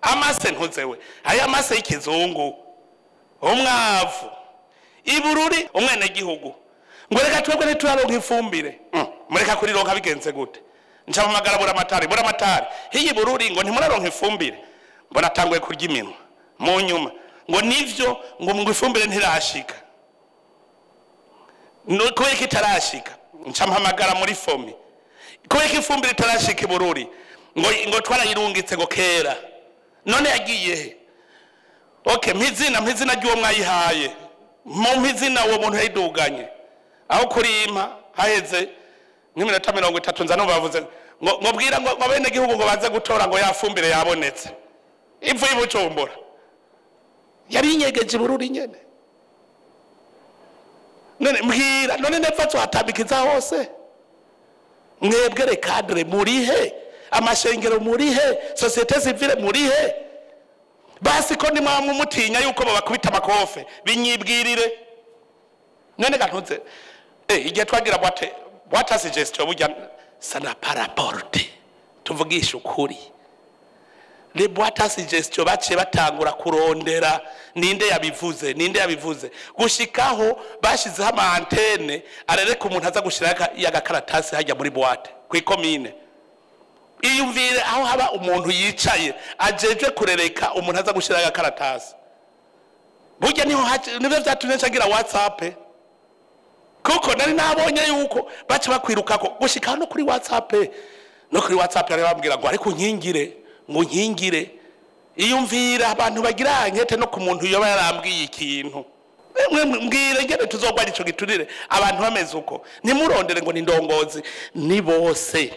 Amase ntuzewe, aya mase y'ikizungu, umwavu ibururi. Umwenegihugu ngo: "Reka twebwe ntituraronka ifumbire." Mureka kurironka bigenze gute? Ncamamagara buramatari: "Buramatari, hiyi Bururi ngo ntimuraronka ifumbire." Mbona atanguye kurya iminwa. Mu nyuma ngo nivyo, ngo ifumbire ntirashika. Kubera ko itarashika, nca mpamagara muri FOMI: "Kubera ko ifumbire itarashika i Bururi?" Ngo "Twarayirungitse," ngo "kera." "None yagiye he?" "Okay, mpizina ry'uwo mwayihaye, mu mpizina uwo muntu yayiduganye." Aho kurimpa, haheze nk'iminota 30, nza numva bavuze ngo bwira ngo bene gihugu ngo baze gutora, ngo yafumbire yabonetse ivu y'Ibujumbura yari inyegeje i Bururi nyene. None mbwira, none nepfa tuhatambikiza hose? Mwebwe les cadres murihe? Amashengero murihe? Société civile murihe? Basi ko nimwamwe mutinya yuko babakubita amakofe, binyibwirire. None gantuze, igihe twagira boîte à suggestion, burya ça n'a pas rapporté. Tuvugisha ukuri, les boîtes à suggestion baciye batangura kurondera ninde yabivuze, ninde yabivuze, gushikaho bashizeho ama antennes arereka umuntu aza gushira y'agakaratasi hajya muri boîte kw'ikomine. Iyumvire aho haba umuntu yicaye ajejwe kurereka umuntu aza gushira agakaratasi. Burya niho nivyo vyatumye ncagira WhatsApp, kuko nari nabonye yuko baca bakwirukako gushika no kuri WhatsApp. No kuri WhatsApp yari bambwira ngo ariko unkingire, ngo unkingire. Iyumvira abantu bagira enquête no ku muntu yoba yarambwiye ikintu. Mwe mbwire ngene tuzogwanya ico giturire abantu bameze uko. Ntimurondere ngo ni ndongozi, ni bose.